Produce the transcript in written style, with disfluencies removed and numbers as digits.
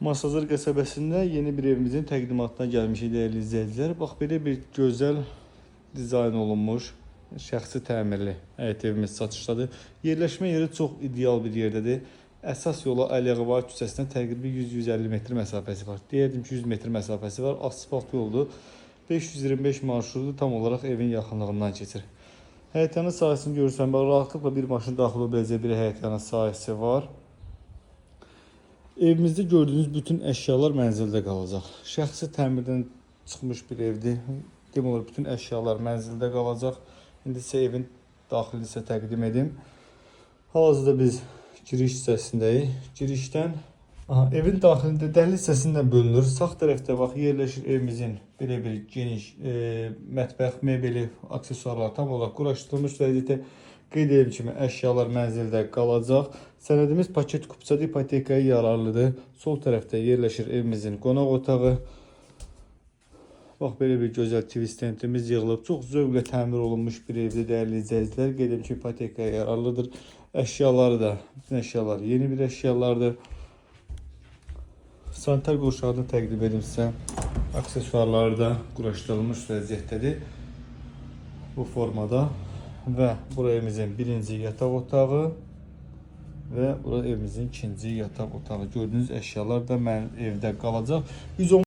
Masazır qəsəbəsində yeni bir evimizin təqdimatına gəlmişik, dəyərli izləyicilər. Bax, belə bir gözəl dizayn olunmuş şəxsi təmirli həyət evimiz satışdadır. Yerləşmə yeri çox ideal bir yerdədir. Əsas yola, Əli Ağabayev küçəsinə təqribi 100-150 metr məsafəsi var. Deyərdim ki, 100 metr məsafəsi var. Asfalt yoldur. 525 marşrutu tam olaraq evin yaxınlığından keçir. Həyətyanı sahəsini görürsən, bax, rahatlıqla bir maşın daxil ola biləcəyi bir həyətyanı sahəsi var. Evimizdə gördüyünüz bütün əşyalar mənzildə qalacaq. Şəxsi təmirdən çıxmış bir evdir. Demək olar, bütün əşyalar mənzildə qalacaq. İndi isə evin daxilini sizə təqdim edim. Hal-hazırda biz giriş hissəsindəyik. Girişdən, aha, evin daxilində dəhliz hissəsindən bölünür. Sağ tərəfdə, bax, yerləşir evimizin belə bir geniş mətbəx mebeli, aksesuarlar tam olaraq quraşdırılmış vəziyyətdə. Qeyd edim kimi, əşyalar mənzildə qalacaq. Sənədimiz paket kupçadır, ipotekaya yararlıdır. Sol tərəfdə yerləşir evimizin qonaq otağı. Bax, belə bir gözəl TV stendimiz yığılıb. Çox zövqlə təmir olunmuş bir evdir, dəyərli izləyicilər. Qeyd edim ki, ipotekaya yararlıdır. Əşyaları da, bütün əşyalar yeni bir əşyalardır. Sanitar qovşağını təqdim edim sizə. Aksesuarları da quraşdırılmış vəziyyətdədir. Bu formada və bura evimizin birinci yataq otağı və bura evimizin ikinci yataq otağı. Gördüyünüz əşyalar da mənim evdə qalacaq. 110